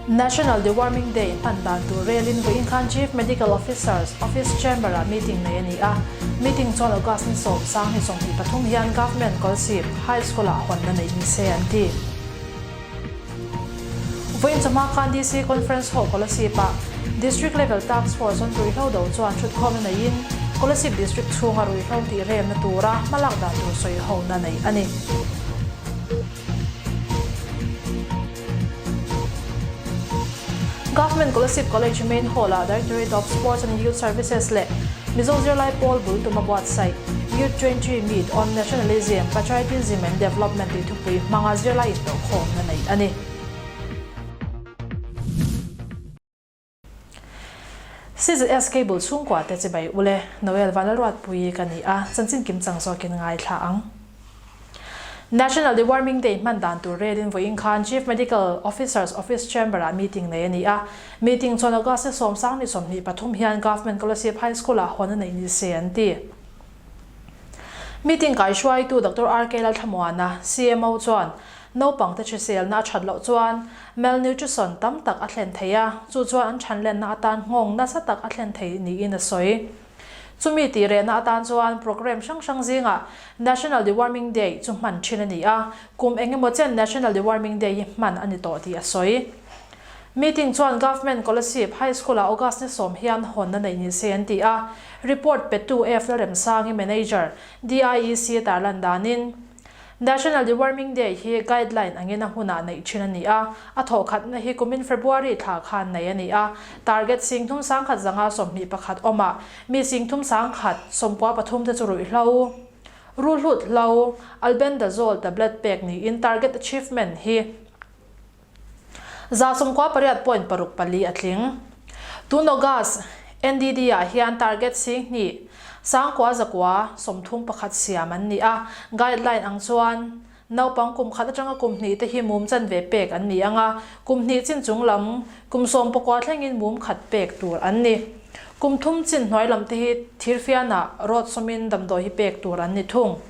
National Deworming Day hman dan tur relin vawiin khan Chief Medical Officer's Office Chamber-ah meeting nei a ni a. Meeting chuan August ni 10 ni 23 hian Government Kolasib High School-ah hawnna neih ni se an ti. Vawiin chawhma khan DC Conference Hall Kolasib-ah District Level Task Force on Ruihhlo do chuan thutkhawmna neiin Kolasib District chhunga ruihhlo tih remna tura hmalak dan tur sawihona neih a ni. Government Kolasib College Main Hall-ah Directorate of Sports and Youth Services leh Mizo Zirlai Pawl bul tuma buatsaih Youth 23 Meet on Nationalism, Patriotism and Development tih thupui hmanga zirlai intohkhawmna neih a ni. CZS Cable chhungkua te chibai ule Noel Vanlalruatpui ka ni a, chanchin kim chang zawkin ngaithla ang. National Deworming Day hman dan tur relin vawiin khan Chief Medical Officer's Office Chamber-ah meeting nei a ni a. Meeting chuan August ni 10 ni 23 hian Government Kolasib High School-ah hawn a neih ni se an ti. Meeting kaihruaitu Doctor RK Lalthlamuana, CMO chuan naupangte hriselna a that loh chuan malnutrition tam tak a thlen thei a, chu chuan an thanlenna atan nghawng nasa tak a thlen thei niin a sawi. Chumi tih rehna atan chuan programme hrang hrang zingah National Deworming Day chu hman thin a ni a, kum eng emaw chen National Deworming Day hi hman a ni tawh tih a sawi. Meeting chuan Government Kolasib High School-ah August ni 10 hian hawnna neih ni se an ti a, report petu F Lalremsangi Manager, DIEC tarlan danin, National Deworming Day hi guideline angin a hunah neih thin a ni a, a thawhkhatna hi kumin February thla khan nei a ni a, target 3121 awmah mi 3393 te chu ruihhlo, ruhlut hlo, albendazole tablet pek niin target achievement hi 98.64 a tling. Tun August, NDD ah hian target 29 931 siam an ni a, guideline ang chuan naupang kum khat atanga kum hnih te hi mum chanve pek an ni ang a, kum hnih chin chung lam kum 19 thlengin mum khat pek tur an ni. Kum thum chin hnuai lam te hi thirfianah rawt sawmin damdawi hi pek tur an ni thung.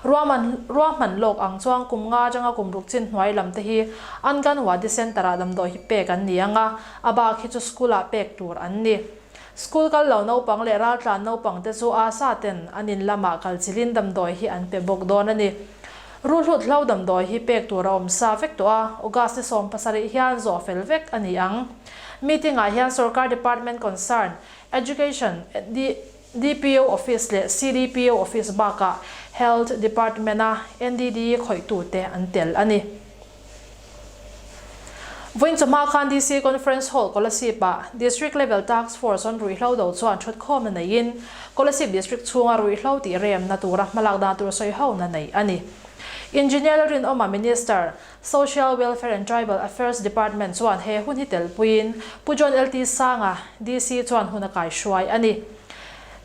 Ruahman ruahman lawk ang chuan kum nga atanga kum ruk chin hnuai lam te hi Anganwadi Centre ah damdawi hi pek an ni ang a, a bak hi chu school ah pek tur an ni. School kal lo naupang leh raltlan naupang te chu ASA ten an in lamah kal chilin damdawi hi an pe bawk dawn a ni. Ruhlut hlo damdawi hi pek tur a awm sa vek tawh a, August ni 17 hian zawh fel vek a ni ang. Meeting ah hian Sorkar Department concern, Education, DPO Office leh CDPO Office bakah Health Department-a NDD khawihtute an tel a ni. Vawiin chawhma khan DC Conference Hall Kolasib-ah District Level Task Force on ruihhlo do chuan thutkhawmna neiin Kolasib District chhunga ruihhlo tih remna tura hmalak dan tur sawihona nei a ni. Engineer Lalrinawma Minister, Social Welfare and Tribal Affairs Department chuan he hun hi telpuiin Pu John LT Sanga, DC chuan hun a kaihruai a ni.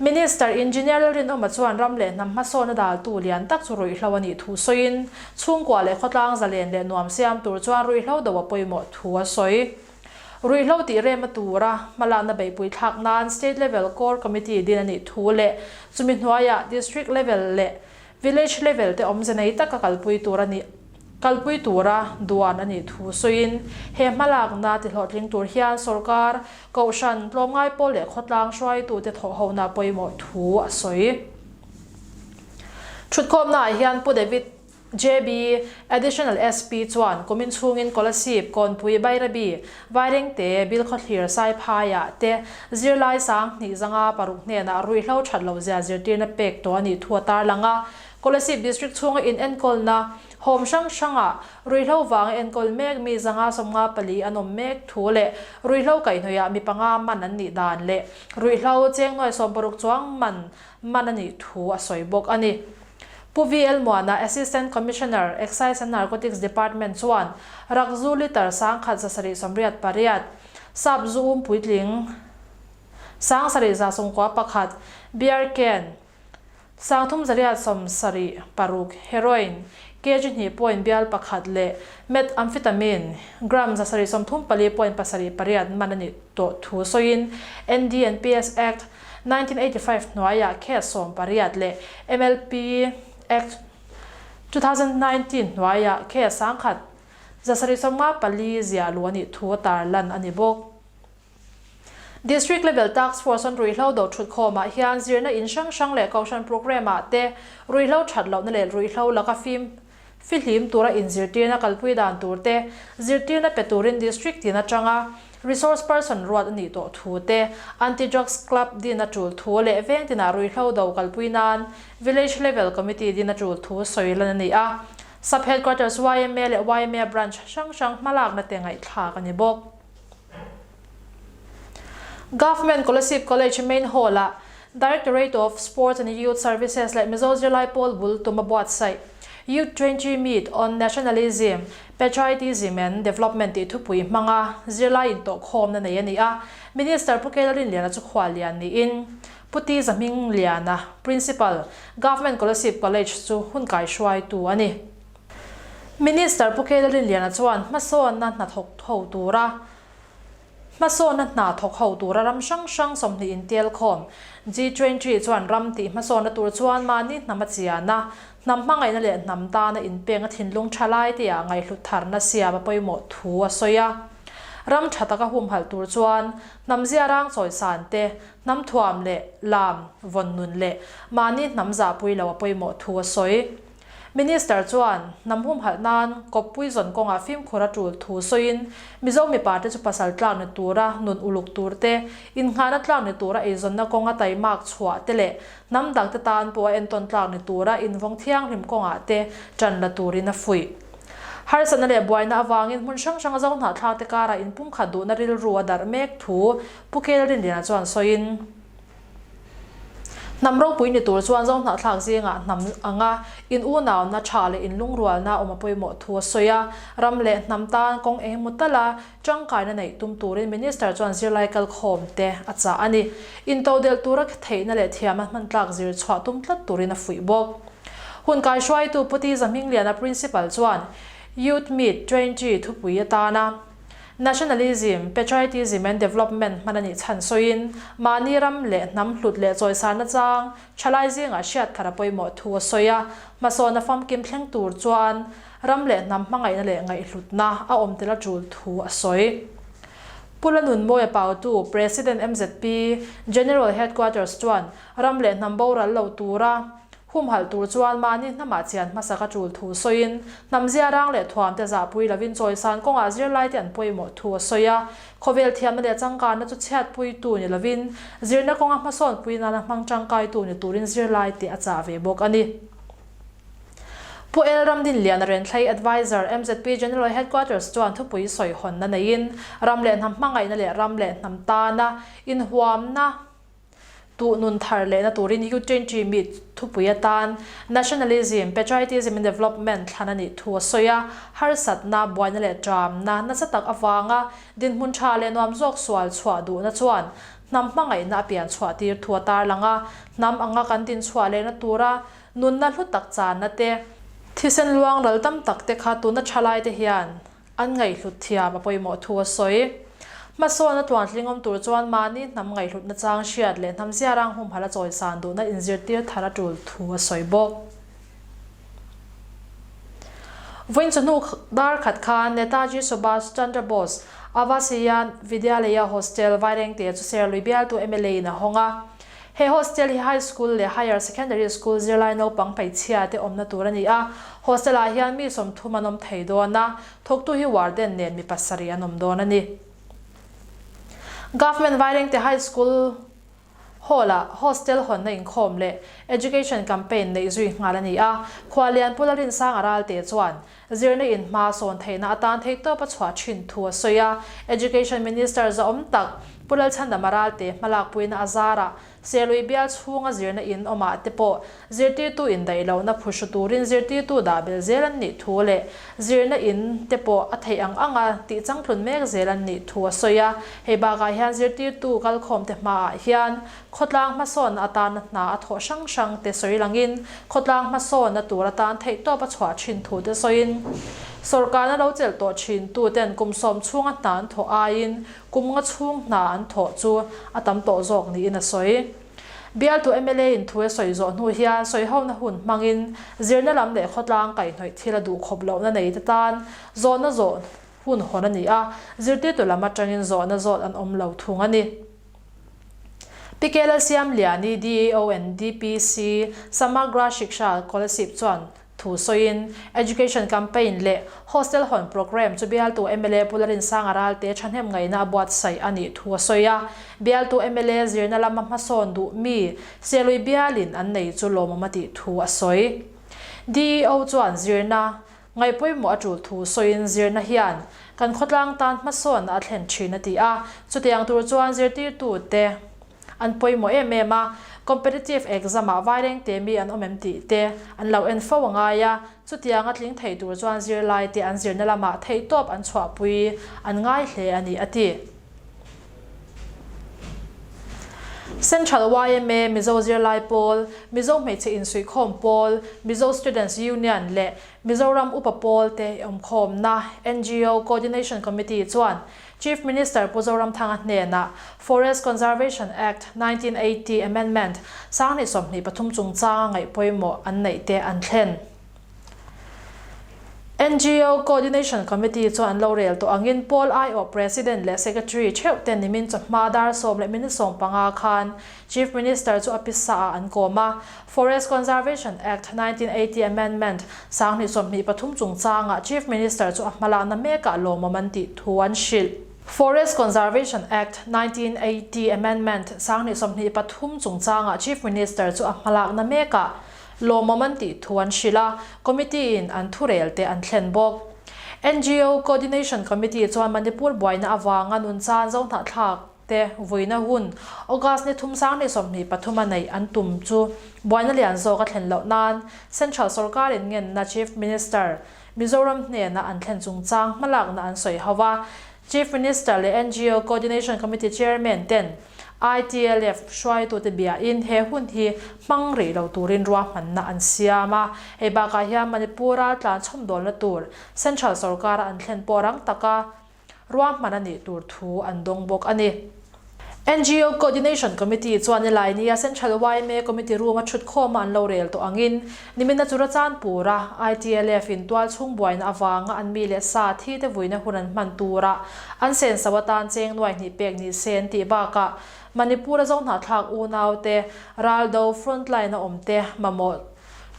Minister Engineer Lalrinawma chuan ram leh hnam hmasawn a daltu lian tak chu ruihhlo a nih thu sawiin, chhungkua leh khawtlang zalen leh nuam siam tur chuan ruihhlo do a pawimawh thu a sawi. Ruihhlo tih rem a tura hmalakna beihpui thlak nan State Level Core Committee din a nih thu leh chumi hnuaiah District Level leh Village level te awmze nei taka kalpui tur a nih kalpui tura duan a nih thu sawiin, he hmalakna tihlawhtling tur hian sorkar, kohhran, tlawmngai pawl leh khawtlang hruaitute thawhhona pawimawh thu a sawi. Thutkhawmnaah hian Pu David JB, Additional SP chuan kumin chhungin Kolasib, Kawnpui, Bairabi, Vairengte, Bilkhawthlir, Saiphaiah te zirlai 26 hnenah ruihhlo that loh zia zirtirna pek tawh a nih thu a tarlang a. Kolasib District chhunga inenkawlna home hrang hrangah ruihhlo vanga enkawl mek mi 154 an awm mek thu leh ruihhlo kaihhnawihah mi panga man an nih dan leh ruihhlo cheng nuai 60 chuang man man a nih thu a sawi bawk a ni. Pu VL Muana, Assistant Commissioner, Excise and Narcotics Department chuan rakzu litre 1788, sap zu um puitling 7191, beer can 3876, heroin kg hnih point bial pakhat leh methamphetamine gram 734.78 man a nih tawh thu sawiin NDNPS Act 1985 hnuaiah case 18 leh MLP Act 2019 hnuaiah case 1000. 754 ziah luh a nih thu a tarlan a ni bawk. District Level Task Force an ruihhlo do thutkhawmah hian zirna in hrang hrang leh kohhran programme ah te ruihhlo that lohna leh ruihhlo laka fim fihlim tura inzirtirna kalpui dan tur te zirtirna pe turin District tin atanga Resource Person ruat a nih tawh thu te, Anti Drugs Club din a tul thu leh veng tinah ruihhlo do kalpui nan Village Level Committee din a tul thu sawi lan a ni a. Sub Headquarters yma leh yma Branch hrang hrang hmalakna te ngaihthlak a ni bawk. Government Kolasib College Main Hall-ah Directorate of Sports and Youth Services leh Mizo Zirlai Pawl bul tum a buatsaih Youth Twenty Meet on Nationalism, Patriotism and Development tih thupui hmanga zirlai intawhkhawmna nei a ni a. Minister Pu Kela Rinliana chu khuallian niin Pu Ti Zahmingliana, Principal, Government Kolasib College chu hun kaihruaitu a ni. Minister Pu Kela Rinliana chuan hmasawnna hnathawk ho tura hmasawnna hna thawk ho tura ram hrang hrang 20 intel khawm G20 chuan ram tih hmasawnna tur chuan mahni hnam a chian a, hnam hmangaihna leh hnam tana inpeng a thinlung tha lai te ah ngaihhlut tharna siam a pawimawh thu a sawi a. Ram tha taka humhalh tur chuan hnam zia rang chawisan te, hnam thuam leh lam vawn nun leh mahni hnam zahpui lo a pawimawh thu a sawi. Minister chuan hnam humhalh nan kawppui zawn kawngah fimkhur a tul thu sawiin Mizo mipa te chu pasal tlak ni tura nun uluk tur te, innghahna tlak ni tura eizawnna kawnga taimak chhuah te leh hnam dang te tan pawh a entawn tlak ni tura invawng thianghlim kawngah te tan la turin a fuih. Harsatna leh buaina avangin hmun hrang hranga zo hnahthlak te karah inpumkhat duhna rilru a darh mek thu Pu Kel Rinliana chuan sawiin, Hnam ropui ni tur chuan zohnahthlak zingah hnam anga in unauna tha leh inlungrualna awm a pawimawh thu a sawi a. Ram leh hnam tan kawng eng emaw tala tangkaina neih tum turin Minister chuan zirlai kalkhawm te a chah a ni. Intodelh tura theihna leh thiamna hman tlak zir chhuah tum tlat turin a fuih bawk. Hun kaihruaitu Pu Ti Zahmingliana Principal chuan Youth Meet 20 thupui atana Nationalism, Patriotism and Development hman a nih chhan sawiin, mahni ram leh hnam hlut leh chawisarna chang thalai zingah hriat thar a pawimawh thu a sawi a. Hmasawnna famkim thleng tur chuan ram leh hnam hmangaihna leh ngaihhlutna a awm tel a tul thu a sawi. Pu Lanunmawia Pautu, President mzp, General Headquarters chuan ram leh hnam boral lo tura Humhalh tur chuan mahni hnamah chian hmasak a tul thu sawiin, hnam zia rang leh thuam te zahpui lovin chawisan kawngah zirlai te an pawimawh thu a sawi a. Khawvel thiamna leh changkanna chu chhiatpuitu ni lovin, zirna kawnga hmasawnpui nana hmang tangkaitu ni turin zirlai te a chah ve bawk a ni. Pu El Ramdinliana Renthlei Adviser, mzp General Headquarters chuan thupui sawihawnna neiin, ram leh hnam hmangaihna leh ram leh hnam tana inhuamna, Tuh nun thar lehna turin U20 meet thupui atan Nationalism, Patriotism and Development thlan a nih thu a sawi a, harsatna, buaina leh ṭamna nasa tak avanga dinhmun ṭha leh nuam zawk sual chhuah duhna chuan hnam hmangaihna a pian chhuah tir thu a tarlang a, hnam anga kan din chhuah lehna tura nunna hlu tak channa te, thisen luang ral tam tak te kha tuna ṭhalai te hian An ngaihhlut thiam a pawimawh thu a sawi. Hmasawn a tluantling awm tur chuan mahni hnam ngaihhlutna chang hriat leh hnam ziarang humhalh a chawisan duhna inzirtir thar a tul thu a sawi bawk. Vawiin chawhnu dar khat khan Netaji Subhash Chandra Bose Avasiya Vidyalaya Hostel Vairengte chu Serlui bialtu mla in a hawng a. He hostel hi High School leh Higher Secondary School zirlai naupang hmeichhia te awmna tur a ni a, hostel ah hian mi 30 an awm thei dawn a, thawktu hi warden nen mi pasarih an awm dawn a ni. Government Vairengte High School Hall ah hostel hawnna inkhawm leh Education Campaign neih zui nghal a ni a, Khualian Pu Lalrinsanga Ralte chuan zirna in hma sawn theihna atan theihtawp a chhuah thin thu a sawi a, Education Minister zahawm tak Pu Lalchhandama Ralte hmalakpuina a zarah Serlui bial chhunga zirna in awmah te pawh zirtirtu indaih lohna phuhru turin zirtirtu dah belh zel an nih thu leh zirna in te pawh a theih ang anga tih changtlun mek zel an nih thu a sawi a. Hei bakah hian zirtirtu kalkhawmte hmaah hian khawtlang hmasawnna atana hna a thawh hrang hrang te sawi langin khawtlang hmasawnna tur atan theihtawp a chhuah thin thu te sawiin sawrkarna lo chelh tawh thin tu ten kum sawm chhunga hna an thawh aiin Kum nga chhung hna an thawh chu a tam tawh zawk niin a sawi. Bialtu mla in thu a sawi zawh hnu hian sawihona hun hmangin zirna lam leh khawtlang kaihhnawih thil a duhkhawp lohna nei te tan zawhna zawh hun hawn a ni a, zirtirtu lam atangin zawhna zawt an awm lo thung a ni. Pi Lalsiamliani, DAO and DPC, Samagra Shiksha Kolasib chuan thu sawiin, Education Campaign leh Hostel hawn Programme chu bialtu mla Pu Larinsanga Ralte thahnem ngaihna a buatsaih a nih thu a sawi a. Bialtu mla zirna lama hmasawn duh mi Selui bialin an nei chu lawmawm a tih thu a sawi. DEO chuan zirna Ngaihpawimawh a tul thu sawiin zirna hian kan khawtlang tan hmasawnna a thlen thin a ti a, chutiang tur chuan zirtirtute an pawimawh em em a, competitive exam ah vairengte mi an awm em tih te an lo en fo a ngai a, chutiang a tling thei tur chuan zirlaite an zirna lamah theihtawp an chhuahpui an ngai hle a ni a ti. Central yma, Mizo Zirlai Pawl, Mizo Hmeichhe Insuihkhawm Pawl, Mizo Students Union leh Mizoram Upa Pawl te awmkhawmna ngo Coordination Committee chuan Chief Minister Pu Zoramthanga hnenah Forest Conservation Act, 1980 Amendment, 2023 chungchanga ngaih pawimawh an neih te an thlen. Ngo Coordination Committee chuan an lo rel tawh angin Pawl aiawh President leh Secretary theuh te nimin chawhma dar sawm leh minute 15 khan Chief Minister chu a pisa ah an kawm a. Forest Conservation Act, 1980 Amendment, 2023 chungchangah Chief Minister chu a hmalakna mekah lawmawm an tih thu an hrilh. Forest Conservation Act, 1980 Amendment, 2023 chungchangah Chief Minister chu a hmalakna mekah Lawmawm an tih thu an hrilh a, committee in an thurel te an thlen bawk. Ngo Coordination Committee chuan Manipur buaina avanga nunchan zohnahthlak te vuina hun August ni thum 2023 a neih an tum chu buaina lian zawk a thlen loh nan Central sorkar in ngenna Chief Minister Mizoram hnena an thlen chungchang hmalakna an sawi ho a, Chief Minister leh ngo Coordination Committee Chairman ten ITLF hruaitute biain he hun hi hmang rih lo turin ruahmanna an siam a. Hei bakah hian Manipur-a tlan chhawmdawlna tur Central sorkara an thlen pawh rang taka ruahman a nih tur thu an dawng bawk a ni. Ngo Coordination Committee chuan nilai nia Central yma Committee room-a thutkhawma an lo rel tawh angin nimina Churachandpur-a ITLF in tualchhung buaina avanga an mi leh sa thi te vuina hun an hman tura an senso atan cheng nuai hnih pek ni se an tih bakah Manipur-a zohnahthlak unau te, raldo frontline-a awm te mamawh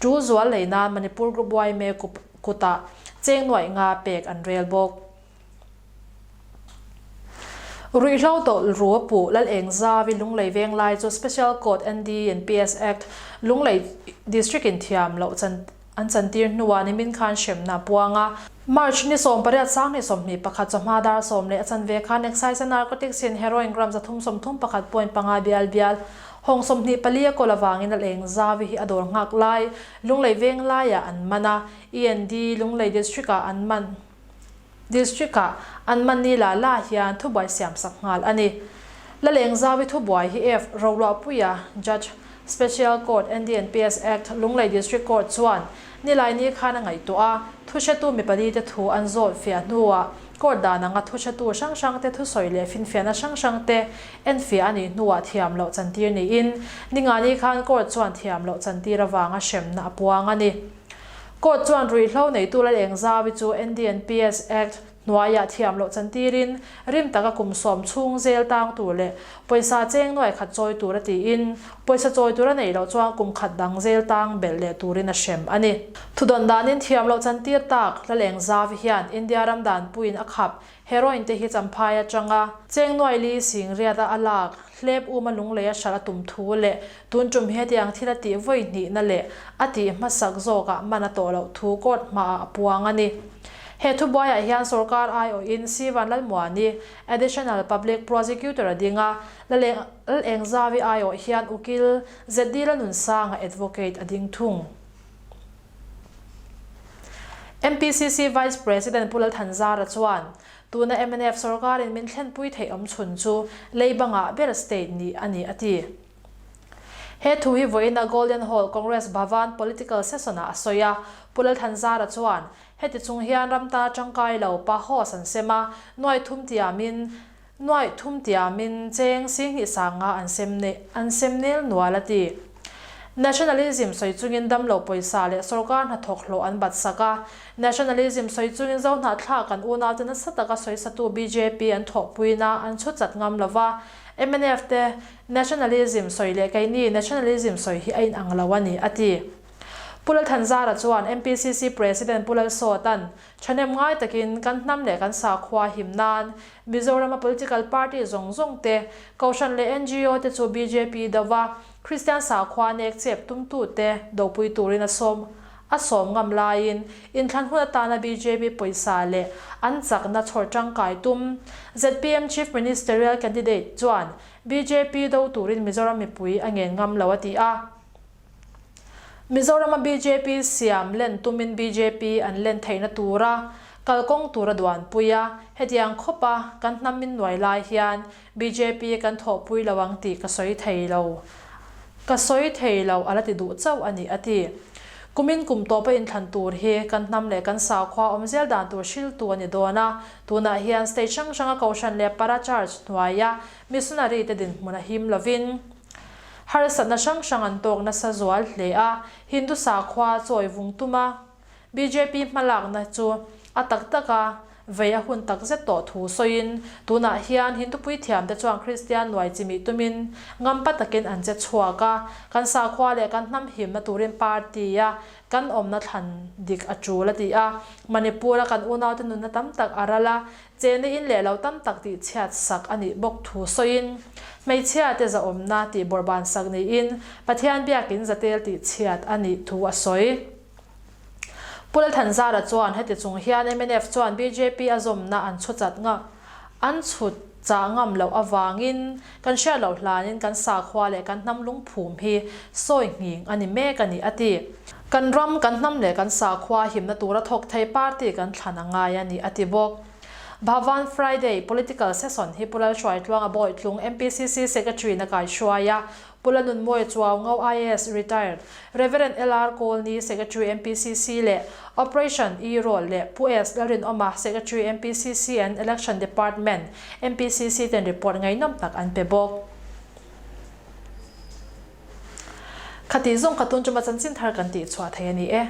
tu zual lei nan Manipur Group yma kutah cheng nuaih nga pek an rel bawk. Ruihhlo tawlh ru a puh Lal Eng Zavi Lunglei veng lai chu Special Court ND and PS Act Lunglei District in thiam loh chan an chantir hnuah nimin khan hremna a puang a. March ni 18 2021 chawhma dar sawm leh a chanve khan Excise and Narcotics in Heroin gram 331.5 bial bial hawng 24 a kawl avangin Lal Eng Zavi hi a dawr nghak lai Lunglei veng laiah an man a, END Lunglei District ah an man. District-ah an mahni la la hian thubuai siam sak nghal a ni. Lalengzawi thubuai hi F. Roluahpuia, Judge, Special Court, NDNPS Act, Lunglei District Court chuan Nilaini khan a ngaihtuah a, thuhretu mi palite thu an zawt fiah hnuah court dan anga thuhretu hrang hrangte thusawi leh finfiahna hrang hrangte enfiah a nih hnuah thiam loh chantir niin Ningani khan court chuan thiam loh chantir avanga hremna a puang a ni. Court chuan ruihhlo neitu Lalengzawi chu NDNPS Act hnuaiah thiam loh chantirin rim taka kum sawm chhung zel tang tur leh pawisa cheng nuai khat chawi tur a tiin pawisa chawi tur a neih loh chuan kum khat dang zel tang belh leh turin a hrem a ni. Thudawn danin thiam loh chantir tak Lalengzawi hian India ram danpuiin a khap Heroin te hi Champhai atanga cheng nuai li sing riat a a lak, hlep uma lunglei a hralh a tum thu leh tun tum he tiang thil a tih vawi hnihna leh a tih hmasak zawkah man a tawh loh thu court hmaah a puang a ni. He thubuaiah hian sorkar aiawhin Sivan Lalmuani, Additional Public Prosecutor a ding a, Lalengzavi aiawh hian Ukil ZD Lanunsanga Advocate a ding thung. MPCC Vice President Pu Lalthanzara chuan, Tuna mnf sorkarin min thlenpui theih awm chhun chu Leibangah ber state nih a ni, a ti. He thu hi vawiina Golden Hall Congress Bhavan Political Session-ah a sawi a. Pu Lalthanzara chuan, Heti chung hian ram tana tangkai lo pa host an sem a, nuai thum tiamin. Nuaih thum tiamin cheng 2000 sanga an sem ne an sem nel nual a ti. Nationalism sawi chungin damlo pawisa leh sorkar hnathawk hlawh an bat sak a. Nationalism sawi chungin zo hnahthlak an unaute nasa taka sawisatu bjp an thawhpuina an chhu chat ngam lova. Mnf te Nationalism sawi leh keini Nationalism sawi hi a inang lo a ni, a ti. Pu Lalthanzara chuan MPCC President Pu Lalsawta'n Thahnem ngai takin kan hnam leh kan sakhua him nan Mizorama political party zawng zawng te, Kohhran leh ngo te chu bjp dova Kristian sakhua nek chep tumtute dopui turin a sawm a sawm ngam laiin inthlan hun atana bjp pawisa leh an chakna chhawr tangkai tum zpm Chief Ministerial candidate chuan bjp do turin Mizoram mipui a ngen ngam lo a ti a. Mizorama bjp siam len tumin bjp an len theihna tura kalkawng tura duanpui a, hetiang khawpa kan hnam min nuai lai hian bjp kan thawhpui lo ang tih ka sawi thei lo. Ka sawi thei lo a la ti duh chauh a ni a ti. Kumin kum tawpa inthlan tur hi kan hnam leh kan sakhua awm zel dan tur hriltu a ni dawn a, tunah hian state hrang hranga kohhran leh para church hnuaia missionary te dinhmun a him lovin, Harsatna hrang hrang an tawk nasa zual hle a, Hindu sakhua chawi vung tum a, bjp hmalakna chu a tak taka vei a hun tak zet tawh thu sawiin, tunah hian Hindu puithiamte chuan Kristian nuai chimih tumin ngampa takin an che chhuak a, kan sakhua leh kan hnam himna turin party-a kan awmna thlan dik a tul a ti a, Manipur-a kan unaute nunna tam tak a ral a, Chena in leh lo tam tak tih chhiat sak a nih bawk thu sawiin, hmeichhia te zahawmna tih bawrhban sak niin Pathian biakin zatel tih chhiat a nih thu a sawi. Pu Lalthanzara chuan heti chung hian mnf chuan bjp a zawmna an chhu chat ngam an chhut chah ngam loh avangin kan hriat loh hlanin kan sakhua leh kan hnam lungphum hi sawi nghing a ni mek a ni a ti. Kan ram, kan hnam leh kan sakhua himna tura thawk thei party kan thlan a ngai a ni, a ti bawk. Bhavan Friday Political Session hi Pu Lalhruaitluanga Bawitlung MPCC Secretary na kaihruai a, Pu Lalnunmawia Chuaungo IAS Retired, Rev. LR Kawlni Secretary MPCC leh Operation E Roll leh Pu S Lalrinawma Secretary MPCC and Election Department MPCC ten report ngaihnawm tak an pe bawk. Khatih zawng kha tun chuma chanchin thar kan tih chhuah thei a ni e.